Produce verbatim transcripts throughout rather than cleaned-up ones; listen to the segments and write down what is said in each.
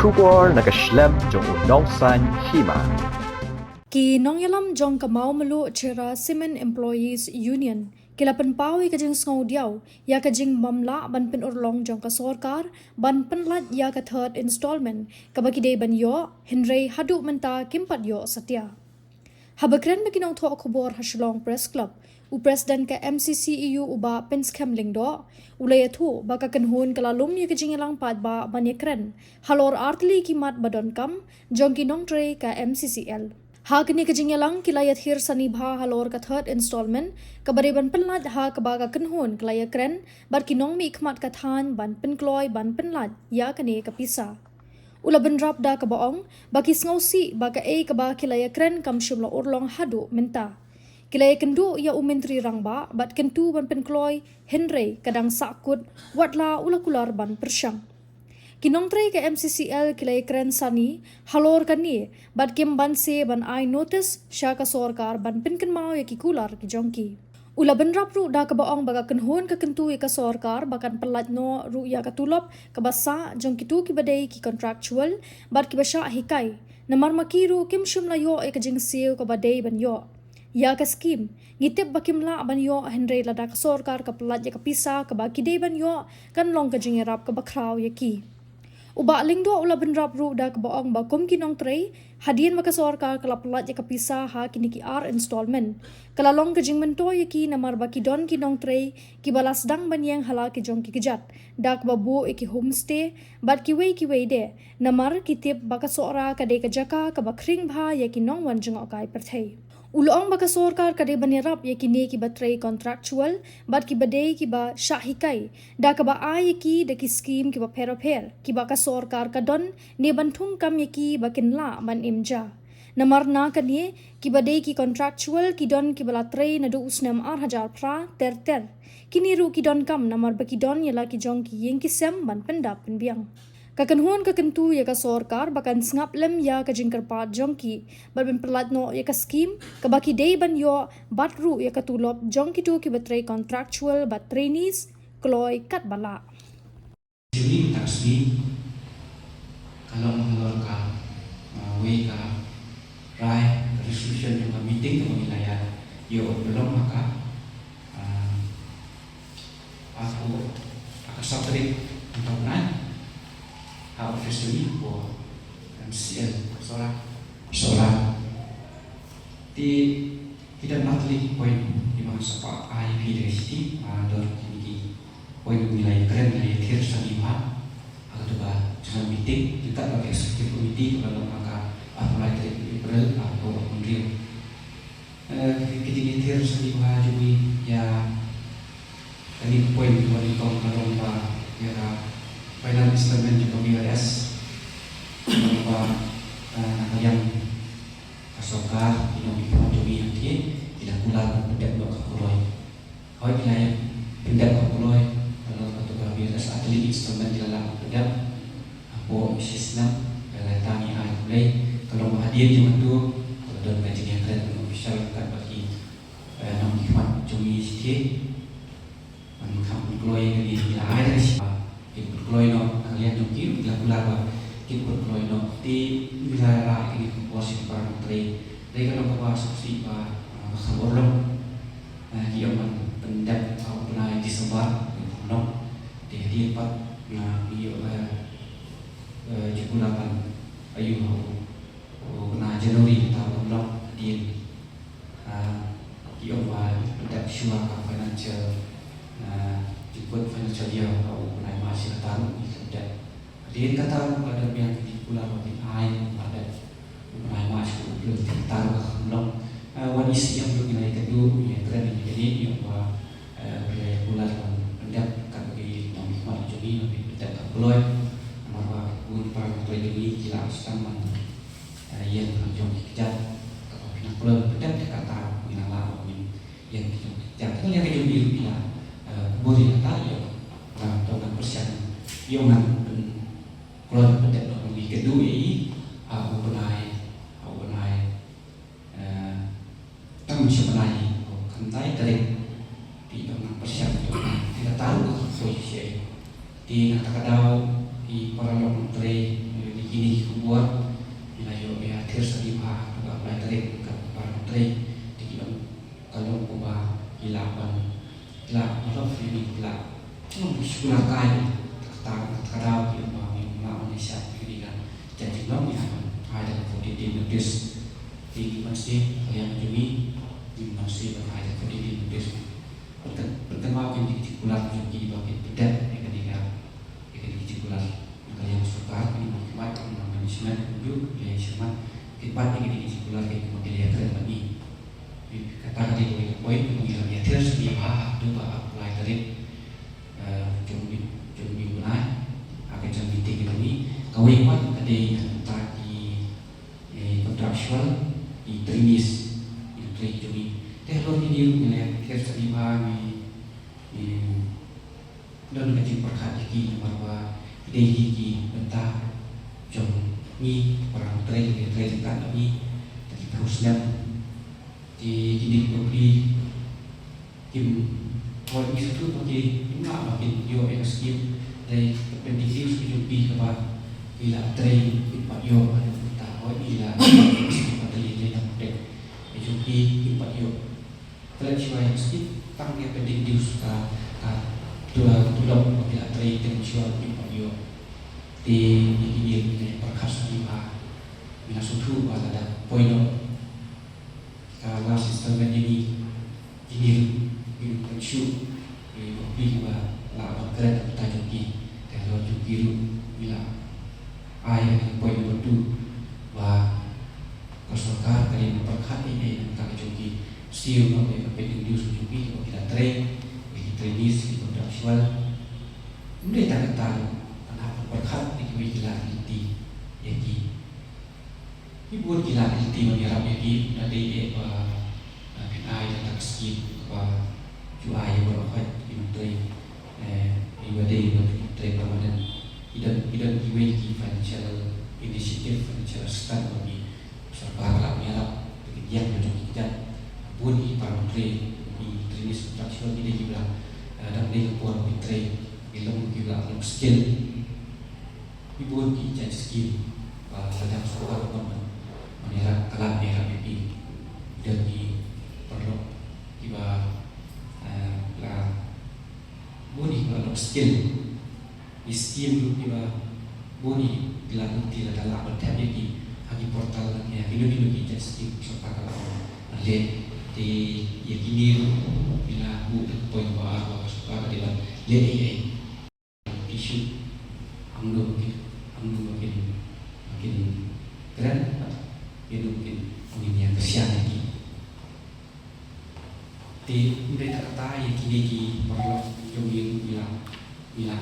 Khubor na ka shlem jong u nongsaiñ hima. Ki nongïalam jong ka Mawmluh Cherra Cement Employees Union ki la pynpaw ïa ka jingsngewdiaw ïa ka jingbymlah ban pynurlong jong ka sorkar ban pynlait ïa ka third installment kaba ki dei ban ïoh, hynrei haduh mynta kim pat ïoh satia. Haba kren bad ki nongthoh khubor ha Shillong Press Club, u President ka M C C E U u Bah Pynskhem Lyngdoh u la ïathuh ba ka kynhun ka la lum ïa ka jingïalang paidbah ban ïakren halor artylli ki mat ba donkam jong ki nongtrei ka M C C L. Ha kane ka jingïalang ki la ïathir sani bha halor ka third installment kaba dei ban pynlait ha kaba ka kynhun ka la ïakren bad ki nongmihkhmat ka thaiñ ban pynkloi ban pynlait ïa kane ka pisa. U la bynrap da kaba ong ba ki sngewsih ba kaei kaba ki la ïakren kam shym la urlong haduh mynta. Ki la ïakynduh ïa u Myntri Rangbah bad kyntu ban pynkloi, hynrei ka dang sahkut wat la u la kular ban pyrshang. Ki nongtrei ka M C C L ki la ïakren sani halor kane bad kim banse ban ai notis sha ka sorkar ban pynkynmaw ïa ki kular ki jong ki. U la bynrap ruh da kaba ong ba ka kynhun ka kyntu ïa ka sorkar ba kan pynlait noh ruh ïa ka tulop kaba sah jong kito kiba dei ki contractual bad kiba shah hikai. Namar ma ki ruh kim shym la ïoh ïa ka jingsiew kaba dei ban ïoh ïa ka skim. Ngi tip ba kim lah ban ïoh, hynrei lada ka sorkar ka pynlait ïa ka pisa kaba ki dei ban ïoh kan long ka jingïarap kaba khraw ïa ki. U Bah Lyngdoh u la bynrap ruh da kaba ong ba kum ki nongtrei, hadien ba ka sorkar ka la pynlait ïa ka pisa ha kine ki ar installment, ka la long ka jingmyntoi ïa ki namar ba ki don ki nongtrei kiba la sdang ban ïeng ha la ki jong ki kjat da kaba buh ïa ki homestay bad kiwei kiwei de, namar ki tip ba ka Sohra ka dei ka jaka kaba khring bha ïa ki nongwan jngohkai pyrthei. U la ong ba ka sorkar ka dei ban ïarap ïa kine kiba trei contractual bad kiba dei kiba shah hikai da kaba ai ïa ki da ki skim kiba pher bapher kiba ka sorkar ka don ne ban thung kam ïa ki ba kin lah ban im ja. Namar na kane kiba dei ki contractual ki don kiba la trei naduh u snem ar hajar phra ter ter. Kine ruh ki donkam namar ba ki don ïa la ki jong ki ïing ki sem ban pyndap pynbiang. Ka kynhun ka kyntu ïa ka sorkar ba kan sngap lem ïa ka jingkyrpad jong ki bad ban pynlait noh ïa ka skim kaba ki dei ban ïoh bad ruh ïa ka tulop jong kito kiba trei contractual bad trainees kloi katba lah. Juni mynta ka sngi ka long halor ka, ah, wei ka rai, ka resolution jong ka meeting kaba ngi la ïa ïoh pynlong ha ka, ah, ha ka, ha ka saw tarik mynta u bnai ha office jong ngi hapoh M C L Sohra. Sohra. Te ki don artylli ki point kiba ngan sa ai ïa phi da ka shithi, ah, don kine ki point ba ngi la ïakren, ngi la ïathir sani bha ha katu ka general meeting, ryngkat bad ka executive committee kaba la long ha ka arphew lai tarik April arphew hynriew. Eh, ki, ki jingïathir sani bha jong ngi ïa kane ka point kaba nyngkong ka long ba ïa ka final installment jong ka B R S, ka long ba, eh, na ka liang ka sorkar, ki nongmihkhmat jong ngi hangtei ki la kular ban pyndep noh ka kloi. Hooid, ki la ïa pyndep ka kloi, ka long katu ka B R S artylli installment ki la lah ban pyndep hapoh shi snem. Ka la tang ïa ai khublei, ka long ba hadien jong katu ka la don ka jingïakren official ryngkat bad ki, eh, nongmihkhmat jong ngi shatei. Ban kham pynkloi ïa kine ki la ai da ka shipa, kin pynkloi noh, na ka liang jong ki ki la kular ba kin pynkloi noh. Te ngi la rah ïa kine ki khubor sha ki para nongtrei. Dei ka long kaba sngewsih ba, ah, ba kham urlong. Ah, ki ong ban pyndep ha u bnai December, kin kham long. Te hadien pat, ah, ki ïoh, eh, eh, jingkular ban ïoh ha u, u bnai January, te kham long hadien. Ah, ki ong ba pyndep shuwa ka financial, ah, jingkut financial year, ha u bnai March kata ruh ki pyndep. Hadien kata ruh ka don biang ki jingkular ba kin ai ba dep u bnai March, u April, te kata ruh ka kham long. Ah, wan isih ïa ngi la ïakynduh, ngi ïakren ïa kine, ngi ong ba, eh, phi la ïa kular ban pyndep, kat ba ki nongmihkhmat jong ngi ba phi pyndep ka kloi. Namar ba bun para nongtrei jong ngi ki la sdang ban eh, ïeng ha ki jong ki kjat, kaba phi nang kloi ban pyndep, te kata ngi nang lah ban ïeng ha ki jong ki kjat. Te ka liang ka jong ngi ruh ngi la, eh, kubur ïa kata, ïa, eh, to ngan pyrshang, ïa ngan pyn-, kloi ban pyndep, ngi kynduh ïa i, ha u bnai, ha u bnai, eh, tang sha bnai, khyndai tarik, phi ïoh nang pyrshang, ïoh nang, te kata ruh ka khlem poi shisha. Te na kata ka daw, i para lok nongtrei, eh, ki Yes. Te ngi ban sngewthuh ïa ka jong ngi, ngi ban sngewthuh ba ka ai ka dei notice. Pynkan, pynkan ba kin dei ki kular jong ki ba kin pyndep ïa ka dei ka, ïa ka dei ki kular. Ka ïa sorkar ki ban ki ban management kumjuh ïa chairman ki ban ïa ka dei ki kular ki ban ki ïa kren ban ngi. Kata ka dei ka point ngi la ïa ter sha ki ba ha tu ba apply tarik. Eh, jong u, jong u bnai, ha ka jong meeting ka jong ngi, kawei pat ka dei kata ki, eh, contractual, ki trainees, ki trainees jong ngi. Te halor kine ruh ngi la ker sa ki ba ngi, eh, don ka jingpyrkhat ïa ki namar ba ki dei ki, ki bynta jong ngi, para trei, ki trei jingkat jong ngi, ta ki phew snem. Te kine ki bapli kim, hooid ngi sngewthuh ba ki, kim lah ba kin ïoh ïa ka skim, dei ka pending dues ka jong ki kaba ki la trei kim pat ïoh, hooid ngi la skim ba trei dei tang protect ka jong ki kim pat ïoh. Ka la shuwa ïa ka skim tang ïa pending dues ka, ka tulop, tulop ba ki la trei kim shuwa kim pat ïoh. Te ïa kine ki pyrkhat sa ki ba ngi la sngewthuh ba lada poi noh ka last installment ïa ngi, kine ruh ngin pynshuh ïa ki bapli kiba lah ban kren na ka bynta jong ki. Te halor jong ki ruh ngi la ai ha ka point number two ba ka sorkar ka dei ban pyrkhat ei ei na ka bynta jong ki. Siew noh ïa ka pending dues jong ki kiba ki la trei, ïa ki trainees, ki contractual. Ym dei tang kata ruh, kan hap ban pyrkhat ïa kiwei ki liability ïa ki. Ki bun ki liability ban ïarap ïa ki, da dei eh ba, ah, phin ai da ka skim kaba ju ai ïa baroh khoit ki nongtrei, eh, ïa ba dei ba ki nongtrei permanent. Ki don, ki don kiwei ki financial initiative, financial assistance ba ki sorkar ka la ïarap, te ki ïeng ba jong ki kjat. Bun ki para nongtrei, ki trainees contractual ki dei kiba, eh, dang dei ka por ki trei, ki long kiba long skill. Ki bun ki jait skim ba la dang sorkar ka ban ban ïarap, ka la ïarap ïa ki. Don ki paralok kiba, eh, la bun ki ba long skill. Ki skim ruh kiba bun ki la, ki la, la ban thep ïa ki ha ki portal, ïa kino kino ki jait skim sorkar ka la ban leh. Te ïa kine ruh ki la buh da ka point ba ar ba ka sorkar ka dei ban leh ei ei. Ki shu angno ba kin, angno ba kin, ba kin kren, ïa no ba kin, ba kin ïa kyrshan ïa ki. Te ym dei tang kata, ïa kine ki paralok jong ngi ngi la, ngi la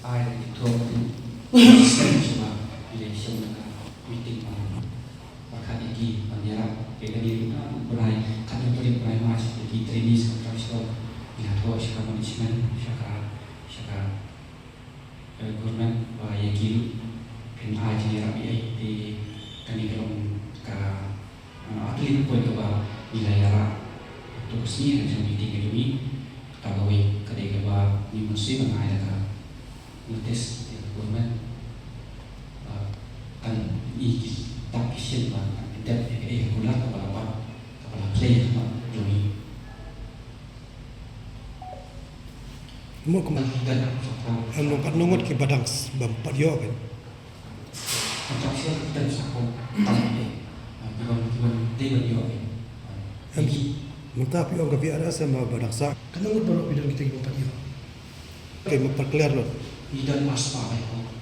ai da ki thoh ka dei shisha ba ngi la shim na ka meeting ba pyrkhat ïa ki ban ïarap. Te kane ruh na u bnai khatñiew tarik bnai March, ïa ki trainees contractual ngi la thoh sha ka management, sha ka, sha ka, eh, government ba ïa ki ruh phin ai jingïarap ïa ki. Te kane ka long ka, eh, ar tylli ka point kaba ngi la ïarap. Hato ka sngi ha ka jong meeting ka jong ngi, kata kawei ka dei kaba ngi mynsiem ban ai da ka notice ïa ka government. Ba kan i ki tap ki shin ba kan pyndep ïa ka, ïa ka kular kaba la pat, kaba la plie ha ka jong ngi. Mo kumno? Em, long katno ngut kiba dang s-, bym pat ïoh kein? Em, mynta phi ong ka V R S em ba dang sah. Katno ngut baroh phi don kita kiba bym pat ïoh? Kein, ma pyrkhat lut. Phi don aspah,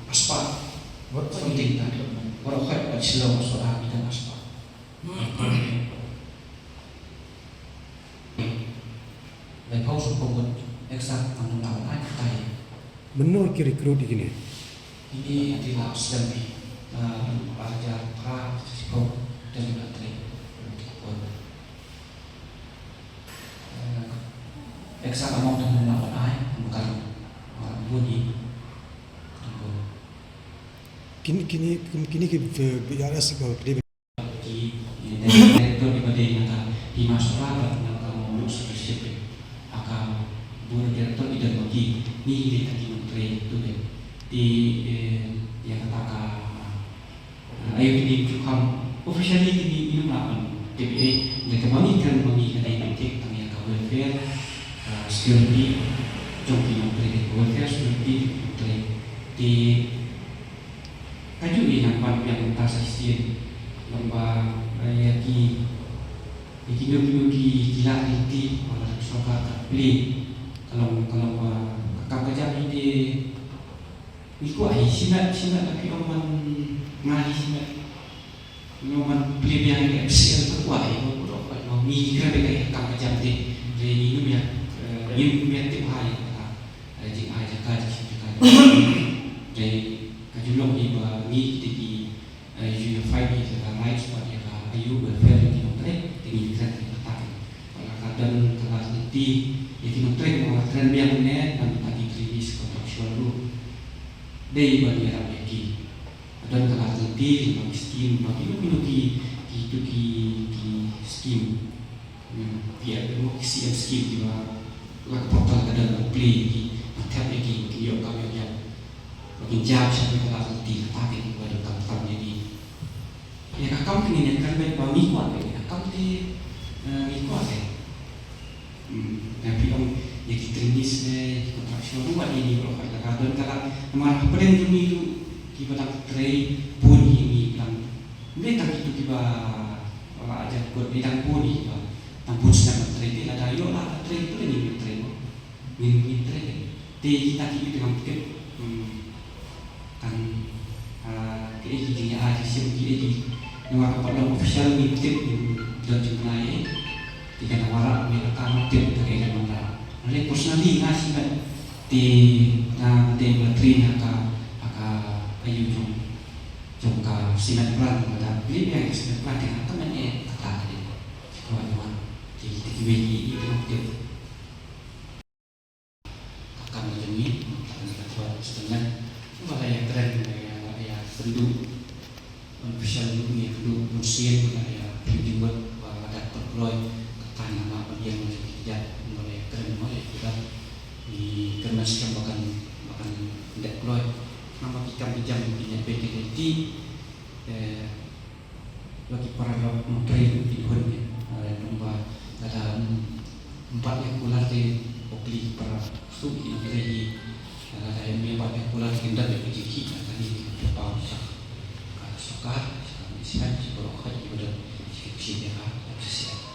aspah. Baroh khoit ba Shillong, Sohra, phi don aspah. Laiphew shiphew ngut, exact ngam lah ban ai kata. Mynno ki recruit ïa kine? Kine ki la slem hi, ah, ar hajar phra shiphew, te la trei. Eh, exact amount ngam lah ban ai, bukan, ah, bun hi. Kine, kine, kine ki, eh, V R S ba ki Ki, eh, director kiba dei na ka Hima Sohra bad na ka Mawluh Scholarship. Ha ka bun director ki don ma ki, ngi dei tang ki nongtrei tu dei. Te, eh, ïa kata ka, eh, aïu kine ki ju kham officially kine ngi ym lah ban tip ei ei, hynrei kaba ngi kren ma ngi ka dei beit tang ïa ka welfare, eh, security jong ki nongtrei, welfare security jong ki nongtrei. Te kajuh ngi nang pan biang mynta sa shisien. Ba ïa ki ïa kino kino ki ki lad lynti ba la sorkar ka plie ka long ka long ba ka kam ka jam hi te. Ngi kwah hi shimet shimet la ki ong man nga hi shimet. Ngi ong man plie biang ïa ka M C L ka kwah hi ba kudok ba ngi kren beit ïa ka kam ka jam te. Re ngi num ïa ngi num ïa tip ha ïa ka jingai jaka jingshim jaka. Re ka ju long hi ba ngi kita ki Ïa, ïa, ïa, fight ïa ka rights bad ïa ka aïu welfare ïa ki nongtrei, te ngi kren ïa kata. Bad la ka don ka lad lynti ïa ki nongtrei, ki nongtrei biang ne, na bynta ki trainees contractual ruh. Dei ban ïarap ïa ki. Ka don ka lad lynti, ïa ki scheme, bad ïa ki, ïa ki, ïa ki, ïa ki scheme. Hmm, ïa, ïa, ki C M scheme kiba la ka portal ka don ban plie ïa ki, ban thep ïa ki, ki ïoh kam ïoh jam. Ba kin jam sha ka lad lynti kata ka dei kaba donkam tam ïa ki. Ïa ka kam te ngin ïa kren beit ba ngi kwah beit ïa ka kam te, eh, ngi kwah beit. Hmm, ïa phi ong ïa ki trainees ne, ki contractual ruh wat ïa ngi baroh khoit la ka don ka lad. Namar hapdeng jong ngi ruh kiba dang trei bun hi ngi dang. Ym dei tang kito kiba la ajar kut, dei dang bun hi kiba dang bun snem ban trei te lada ïoh lad ban trei te ngin trei mo. Ngin, ngin trei. Te kita ki ïa te ngam tip. Hmm. Tang, ah, kiei ki jingïa, ah, jingshim kiei ki. Namar ka pat long official ngim tip, ngim don jingpynai ei. Te ka Nawara me kata ngam tip te ka ïa ka Nawara. Lei personally nga shimet. Te nga te nga train ha ka, ha ka aïu jong, jong ka cement plant, lada plie biang ka cement plant te nga kmen ei kata ka dei. Ki kwah ïa wan. Te kita kiwei ki ïa te ngam tip. Ka kam ka jong ngi, ka kam ka jong ngi, ba la ïa kren, ba la ïa, ba la ïa kynduh. Ban pynshai ruh ngi kynduh bunsien, ba la ïa pynduh wad, ba la dap pynkloi, ka kam na ma pyndiang na ki kjat, ba la ïa kren mo ïa ki dap. Ngi kren skhem ba kan, ba kan dep kloi. Namar ki kam ki jam ki ïa peit ki lynti. Eh, Ba ki para lok nongtrei ruh kin hun ïa. Lada, lada, mm, ym bat ïa kular te hopefully ki para suk ki nongtrei hi. Lada ym bat ïa kular te kin dap ïa ka jingkhih, lada kane ki paw sha ka sorkar, sha ka ministry, ki para khot ki ba dap, ki khot ïa ka F C C I.